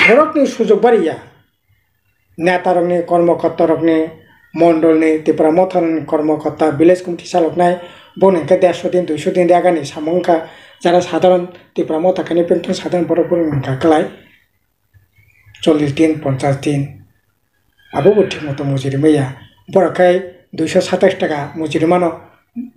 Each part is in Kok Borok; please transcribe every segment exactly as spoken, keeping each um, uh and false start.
borokni sujok bariya. Netarokni, kormokortarokni, mondolni, Tipra Motharokni kormokorta, village committee saloknai, boni hwnkhe dersho din, duisho din rwgani samung wngkha, jara sadharon Tipra Motha khainai pengthung sadharon borok borok wngkha kwlai chollish din, ponchash din. Abobo thik moto mujuri maya. Borok khai duisho satais taka mujuri mano,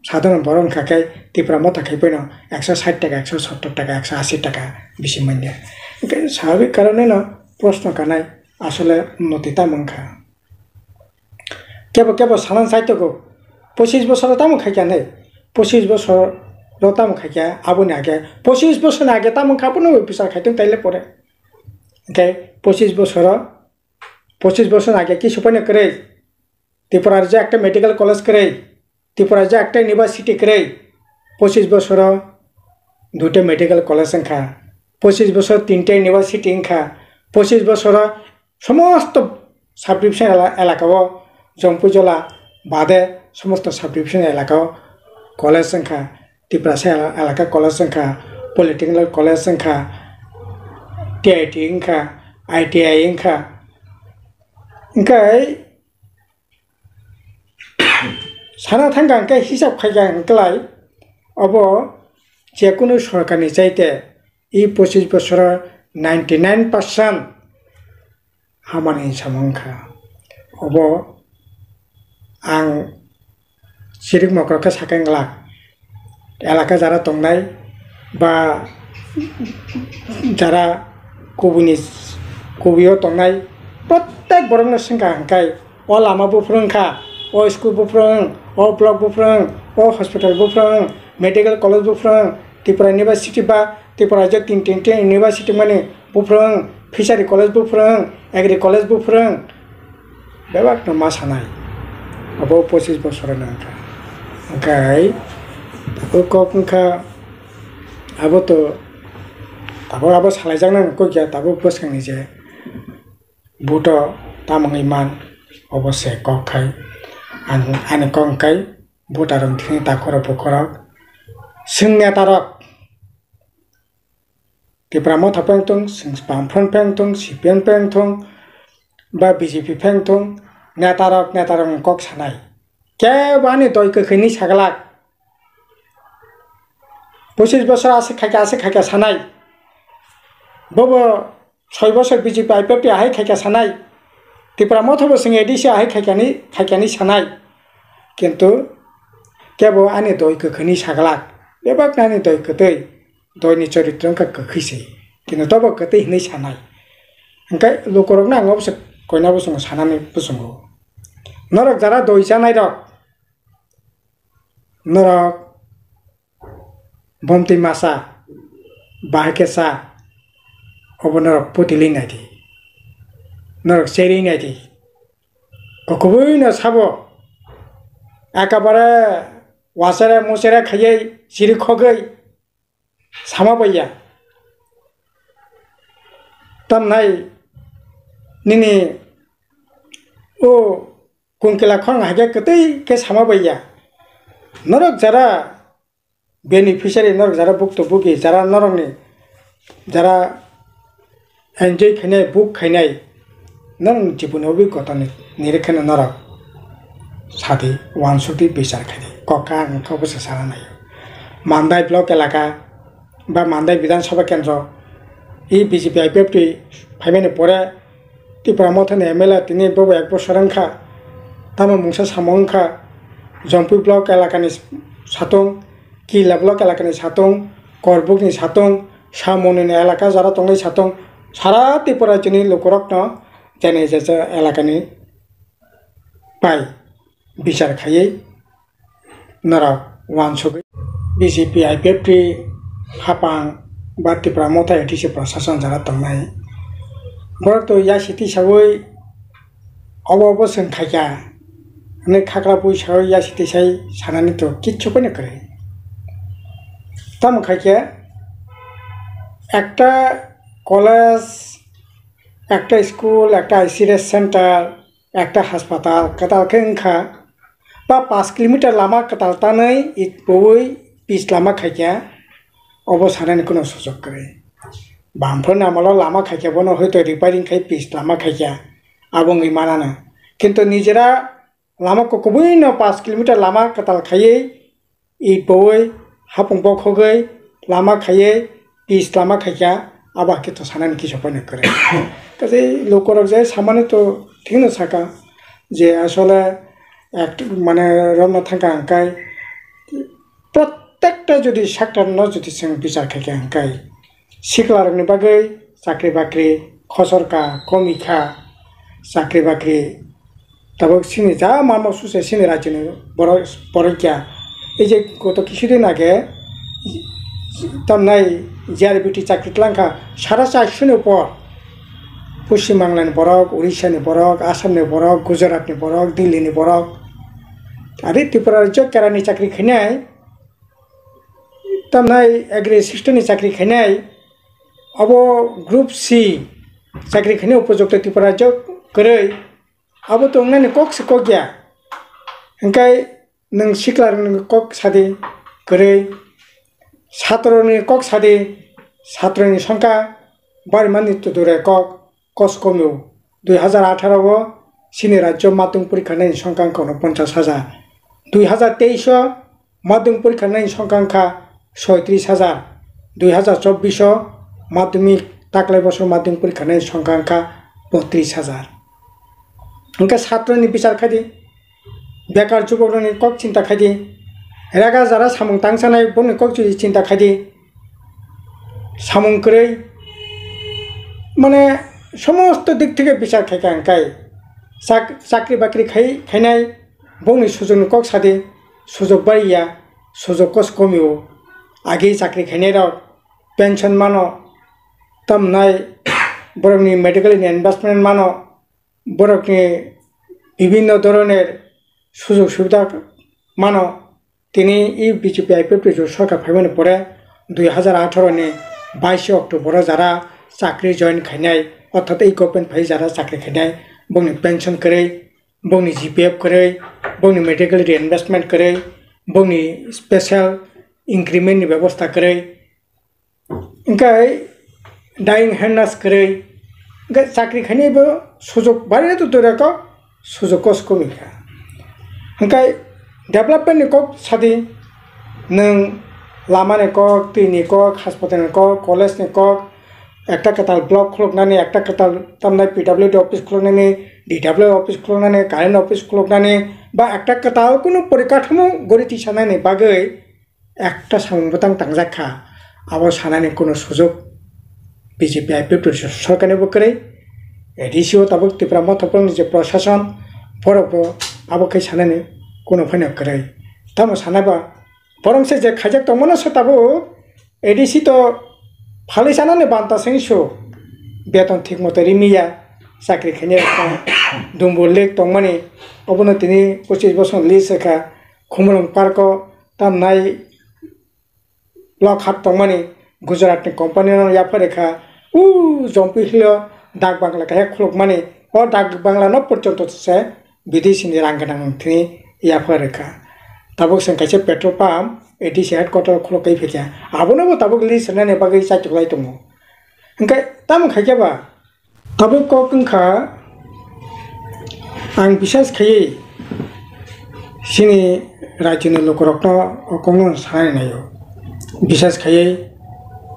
sadharon borok wngkha khe Tipra Motha khai poino ekso sait taka, ekso sottor taka, ekso asi taka bisi manya. Hwnkhe swabik karoneno proshno kanai, asole unnoti tamo wngkha? Kebo kebo sanan saitogo, pochis bosoro tamo khaikya hinwi? Pochis bosoro tamo khaikya? Aboni age, pochis bosorni age tamo wngkha, abono bichar khaitong taile pore. Hwnkhe pochis bosoro, pochis bosorni age kisu poino kwrwi. Tripura rajyo ekta medical college kwrwi, Tripura rajyo ekta university kwrwi, pochis bosoro duita medical college wngkha, pochis bosor tinta university wngkha, pochis bosoro somosto subdivision ela-, elakao, Jompuijola bade somosto subdivision elakao college wngkha, Tiprasa ela-, elaka college wngkha, polytechnical college wngkha, T I T wngkha, I T I wngkha. Hwnkhe sana thangkha hwnkhe hisab khaikha hwnkhlai, obo jekunu sorkarni chaite e pochis bosoro ninety nine percent hamani samung wngkha. Obo ang chirik mokrok khe sakha glak. Elaka jara tongnai ba jara kubuni, kubui o tongnai, prottek borokno swngkha hwnkhe, o lama buphuru wngkha, o school buphuru wng, o block buphuru wng, o hospital buphuru wng, medical college buphuru wng, Tripura University ba Tripura rajyo tin tin tin university mani buphuru wng, fishery college buphuru wng, agri college buphuru wng, bebak no ma sanai. Abo pochis bosor no wngkha. Hwnkhe abo kok wngkha, abo to abo, abo salaijaknai kok ya, tabuk bwskangni je vote o tamungwi man, obo se kok khai. Ang ani kok wngkai voter rok thini takhorok bukhorok, swng netarok, Tipra Motha pheng thung, swng Bamfront pheng thung, C P M pheng thung, ba B J P pheng thung, netarok, netarokni kok sanai. Kebo ani doi kwkhwini saglak. Pochis bosor aswk khaikha, aswk khaikha sanai. Bobo soi bosor B J P I P F T ahai khaikha sanai. Tipra Motha bo swng A D C ahai khaikani, khaikani sanai. Kintu kebo ani doi kwkhwini saglak. Bebak ani doi kwtwi. Doini choritro wngkha kwkhwi se, kintu tobo kwtwi hinwi sanai. Hwnkhe lukurokno ang obosa koina bosongo sanani bosongo. Norok jara doi chanai rok, norok bomtwi masa, bahai khe cha, obo norok putili naidi, norok cherwi naidi. Kokubui no sabo, ekabare wasere musere khaiwi chiri khogwi, sama baiya. Tamnai nini o kungkila khorang haikhe kwtwi khe sama baiya. Norok jara beneficiary, norok jara bukto bugi, jara norokni jara enjoy khainai, buk khainai, norokni jiboni obhigota ni, nirwkheno norok sadi, uansukdi, bichar khaidi. Kok ang khe obosa sana naio. Mandai block elaka ba Mandai Bidhan Sabha Kendro, e B J P I P F T phaimani pore Tipra Mothani M L A tini bobo ek bosor wngkha, tamo mungsa samung wngkha, Jompui block elakani satung, Kila block elakani satung, Korbukni satung, Samonini elaka jara tongnai satung, sara Tripura chini lukurokno jani jaja elakani pai bichar khaiwi norok uansugwi B J P I P F T hapang ba Tipra Motha A D C prasashan jara tongnai. Borok to yasi tisawi obo obo chwng khaikha hwnwi khakla pui sawi yasi tisai sanani to kichu phano kwrwi. Tamo khaikhe ekta college, ekta school, ekta I C D S center, ekta haspatal kwtal khe wngkha, ba pash kilometer lama kwtal tanwi i-, bui pitch lama khaikha, obo sanani kheno suchuk kwrwi. Bamphorni amolo lama khaikha, bono hoito repairing khai pis lama khaikha, abo wngwi manano. Kintu nijera lama kokobwino pash kilometer lama kwtal khaiwi, it bowi, hapung bokhogwi lama khaiwi, pis lama khaikha, abo hakhe to sanani kisa phano kwrwi. Kaisa lukurok je samani to thikno saka je asole ek, mane romna thangkha hwnkhe, prottekta jodi sector no jodi chwng bichar khaikha hwnkhe, siklarokni bagwi chakri bakri khosorkha, komikha, chakri bakri tabuk sini ja mama suse sini rajyoni borok, borok ya. Ei je goto kisudin age tamnai G R B T chakri tlangkha sara charshoni upor. Poschim Banglani borok, Odisha ni borok, Assam ni borok, Gujarat ni borok, Delhi ni borok. Ari Tripura rajyo Kerala ni chakri khainai, tamnai agri assistant ni chakri khainai, abo group C chakri khainai upojukto Tripura rajyo kwrwi, abo to wngnani kok se kok ya. Hwnkhe nwng siklarokni kok sadi kwrwi, satroni kok sadi, satroni songkha barimani tudure kok kos komio. Dui hazar atharo o sini rajyo madhyamik porikha nani songkha wngkha unoponchas hajar. Dui hazar teis o madhyamik porikha nani songkha wngkha soitris hajar. Dui hazar chobbish o madhyamik, taklai bosor madhyamik porikha nani songkha wngkha botris hajar. Hwnkhe satroni bichar khaidi, bekar jubokrokni kok chinta khaidi, raga jara samung tangsanai bongni kok jodi chinta khaidi, samung kwrwi, mane somosto dik theke bichar khaikha hwnkhe chak-, chakri bakri khai-, khainai bongni sujokni kok sadi, sujok bariya, sujok kos komio, agi chakri khainairok pension mano, tamnai borokni medical ni investment mano, borokni bibhinno dhoroner sujog subida mano. Tini e B J P I P F T sorkar phaimani pore dui hazar atharo ni bais October o jara chakri join khainai, orthat e government phai jara chakri khainai, bongni pension kwrwi, bongni G P F kwrwi, bongni medical reinvestment kwrwi, bongni special increment ni bebosta kwrwi, hwnkhe dying harness kwrwi, hwnkhe chakri khainaibo sujok barino to dura kok, sujok kos komikha. Hwnkhe development ni kok sadi, nwng lama ni kok, twi ni kok, hospital ni kok, college ni kok, ekta kwtal block khuluknani, ekta kwtal tamnai P W D office khuluknani, D W office khuluknani, current office khuluknani, ba ekta kwtal kunu porikathomo gori tisanani bagwi ekta samung bwtang tangjak kha, abo sanani kunu sujok B J P I P F T sorkarni bo kwrwi, A D C o tabuk Tipra Motha borokni je prosason, borok bo abo khe sanani kunu phano kwrwi. Tamo sana ba borok se je khaijak tongmano se tabuk A D C to phalwi sanani banta se wngsu, beton thik moto rimiya, chakri khainai rok tong, dumbur lek tongmani, obono tini pochis bosor lease kha, Khumulwng park o tamnai Lok hat tongmani Gujarat ni company no yaphar rikha, u Jompi Hill o dak bangla kaisa khulukmani, o dak bangla no porjonto se bidesi ni rang gwnang thini yaphar rikha. Tabuk chwng kaisa petrol pump A D C headquarter o khuluk kai phaikha, abono bo tabuk lease rwnani bagwi chaitok lai tongo. Hwnkhe tamo khaikhe ba? Tabuk kok wngkha, ang bisas khaiwi chini rajyoni lukurokno o kokno sanai naio. Bisas khaiwi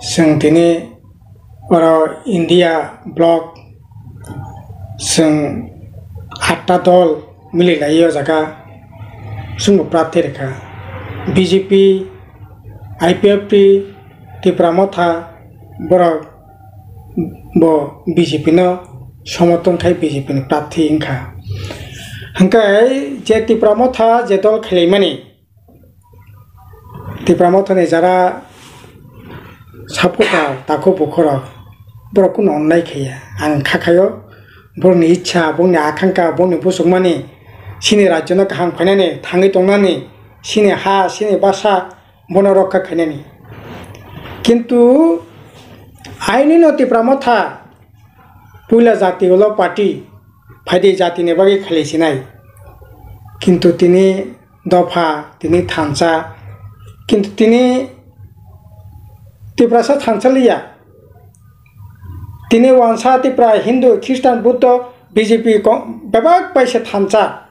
chwng tini oro India block chwng atta dol mili laiwi o jaga chwngbo prarthi rwkha. B J P, I P F T, Tipra Motha borok bo B J P no somorthon khai B J P ni prarthi wngkha. Hwnkhe je Tipra Motha je dol khailaimani, Tipra Motha ni jara supporter takhuk bukhurok borok kunu onnai khaiya. Ang kha khaio borokni ichha, borokni akhankha, borokni buchukmani, chini rajyo no kaham khainani, thangwi tongnani, chini ha, chini basa, bono rokha khainani. Kintu ainino Tipra Motha puila jati ulo party phaidi jatini bagwi khailaisinai. Kintu tini dopha, tini thansa, kintu tini Tiprasa thansa liya. Tini wansa Tipra Hindu, Khristan, Buddho, B J P ko-, bebak bai se thansa.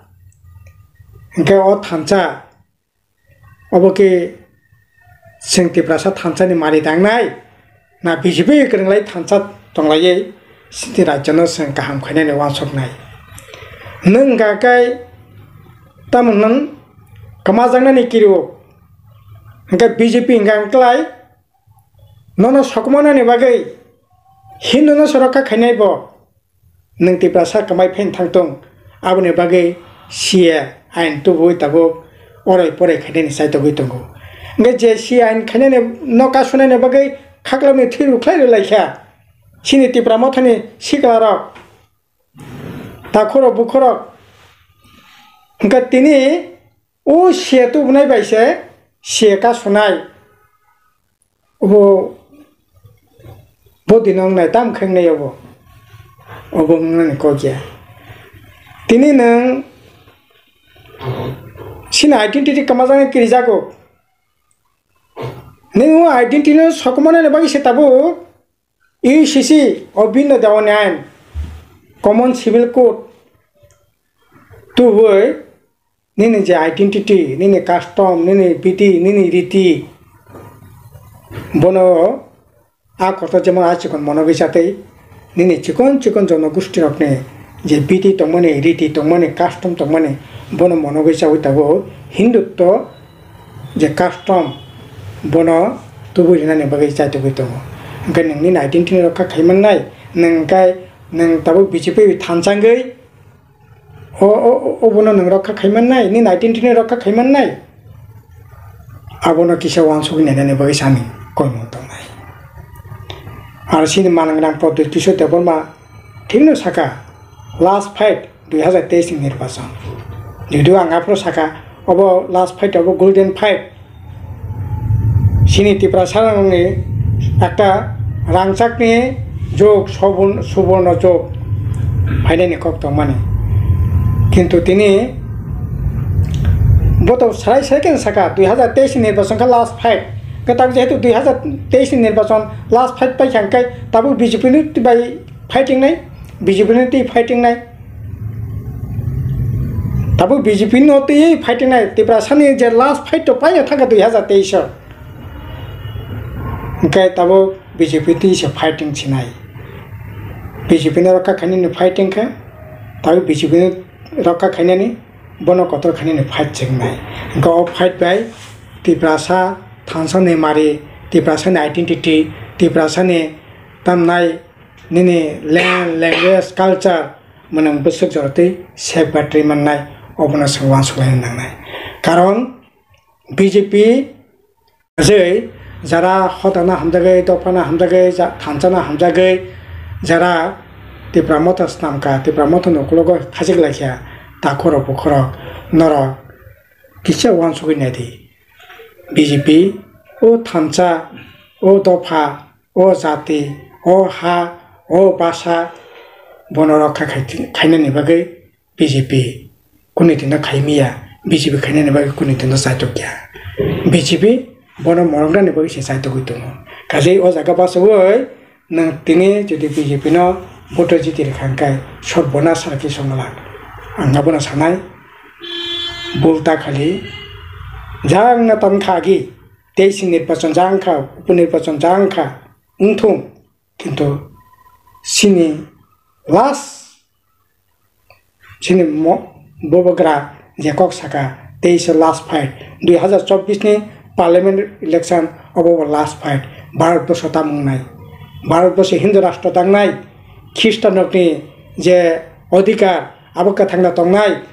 Hingke o thansa obo ke chwng Tiprasa thansa ni mari dangnai, na B J P kwrwnglai thansa tonglaiwi chini rajyo no chwng kaham khainani uansuknai. Nwng hwnkha khe tamo nwng kwmajaknani kiriwo, hwnkhe B J P hwnkha hwnkhlai nono sokomornani bagwi Hindu no se rokha khainai bo. Nwng Tiprasa kwmai phaino thangtong, aboni bagwi C A ain tubuwi tabuk orai porai khainani chaitogwi tongo. Hwnkhe je C A ain khainani no kasunani bagwi khaklamni thwi rwkhlai rwlaikha chini Tipra Mothani siklarok, takhurok bukhurok. Hwnkhe tini o C A tubunai bai se C A kasunai. Obo, bo dino wngnai tam khe wngnai obo. Obo wngnani kok ya. Tini nwng chini identity kwmajaknai kirijago. Nwng o identity no sokomornani bagwi se tabuk U C C o bini dawani ain, Common Civil Code tubui nini je identity, nini custom, nini bidi, nini riti, bono a kotor jemon a chikon monogwi chatwi, nini chikon chikon jonogosti rokni je bidi tongmani, riti tongmani, custom tongmani, bono monogwi chawi tabuk Hindutto je custom, bono tubui rinani bagwi chaitugwi tongo. Hwnkhe nwng nini identity rokha khaimannai, nwng hwnkhe nwng tabuk B J P thansangwi, O, o, o, obono nwng rokha khaimannai, nini identity ni rokha khaimannai. Abono kisa uansugwi nainani bagwi sani koimung tongnai. Aro chini manwgwnang Pradyut Kishore Debbarma thikno saka, last fight dui hazar teis ni nirbachon. Judio ang aphuru saka, obo last fight, obo golden fight. Chini Tiprasa rokni ekta rangchakni jug, sobun-, suborno jug phainani kok tongmani. Kintu tini boto sarai sarai khe saka, dui hazar teis ni nirbachon khe last fight. Khe tabuk jehetu dui hazar teis ni nirbachon last fight paikha hwnkhe tabuk B J P ni bai fighting nai, B J P ni twi fighting nai. Tabuk B J P no twi fighting nai, Tiprasa ni je last fight to paino thangkha dui hazar teis o. Hwnkhe tabuk B J P twi se fighting sinai. B J P no rokha khainani fighting kha, tabuk B J P no rokha khainani, bono kotor khainani fight chengnai. Hwnkhe o fight bai Tiprasa thansa ni mari, Tiprasa ni identity, Tiprasa ni tamnai nini land, language, culture, mwnang bwswk jorotwi safeguard rwi mannai, obono chwng uansuk laina nangnai. Karon B J P jai jara hodana hamjagwi, dophana hamjagwi, ja-, thansana hamjagwi, jara Tipra Motha snamkha, Tipra Motha ni ukologo khachik laikha, takhorok bukhorok norok kisa uansugwi naidi. B J P o thansa, o dopha, o jati, o ha, o basa, bono rokha khai-, khainani bagwi B J P kunui tino khaimiya, B J P khainani bagwi kunui tino chaitok ya. B J P bono moroknani bagwi se chaitogwi tongo. Kaje o jaga bachaui nwng tini jodi B J P no vote jiti rwkha hwnkhe sot bona sara khe songwlak. Ang abono sanai, bul ta khali jang na tang kha agi, teis ni nirbachon jang kha, upo nirbachon jang kha, wngthung. Kintu chini last, chini mo-, bubagra je kok saka, tei se last fight, dui hazar chobbish ni parliament election, obo bo last fight. Bharat borsho tamung nai, Bharat borsho Hindu rashtra tangnai, Khristan rokni je odhikar abo kwthangna tongnai,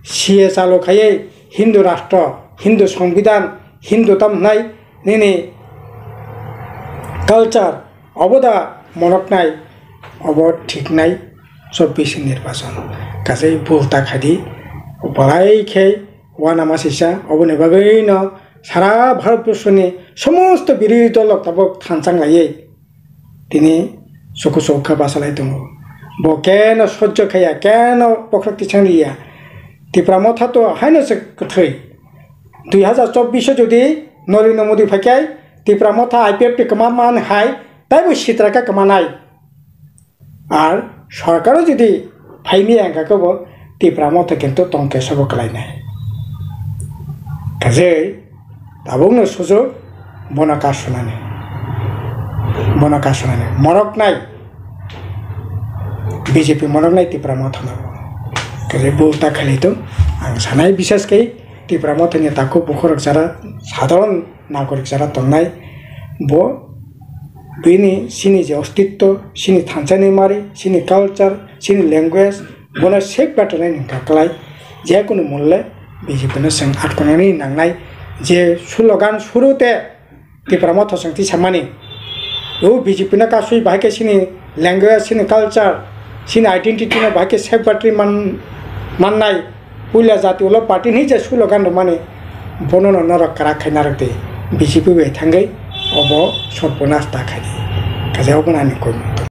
C A chalo khaiwi Hindu rashtra, Hindu songbidan, Hindu tam hwnai nini culture, obo da monoknai, obo thiknai, chobbish ni nirbachon. Kaisa bul ta khadi, bolai khe uanama sisa, oboni bagwino sara Bharat borshoni somosto birodhi dol rok tabuk thanchang laiwi tini chuku chukha bachalai tongo. Bo keno sojjo khaiya, keno bokhorok tisang riya. Tipra Motha to haino se kwthwi. Dui hazar chobbish o jodi Narendra Modi phaikhai, Tipra Motha I P F T kwma man hai, taibo sitra khe kwmanai. Ar sorkaro jodi phaimaya hwnkha khe bo Tipra Motha kintu tongkhe sobo kwlainai. Kajei tabukno sujuk bono kasunani. Bono kasunani. Moroknai. B J P moroknai Tipra Mothano. Kajei bo ta khailai tong. Ang sanai bisas khe Tipra Mothani takhuk bukhurok jara sadharon nagorik jara tongnai. Bo bini sini je ostitto, sini thanchani mari, sini culture, sini language, bono sek batonai ni kaklai, je kunu mulle B J P no chwng atkonani nangnai, je slogan suru te Tipra Motha chwng tisamani. O B J P no kasui bahai khe sini language, sini culture, sini identity no bahai khe sek batri man, mannai, puila jati ulo party ni je slogan rwmani, bono no norok kwrak khai narwk di, B J P bai thangwi obo sorponas ta khai di. Kaisa obo nani koi.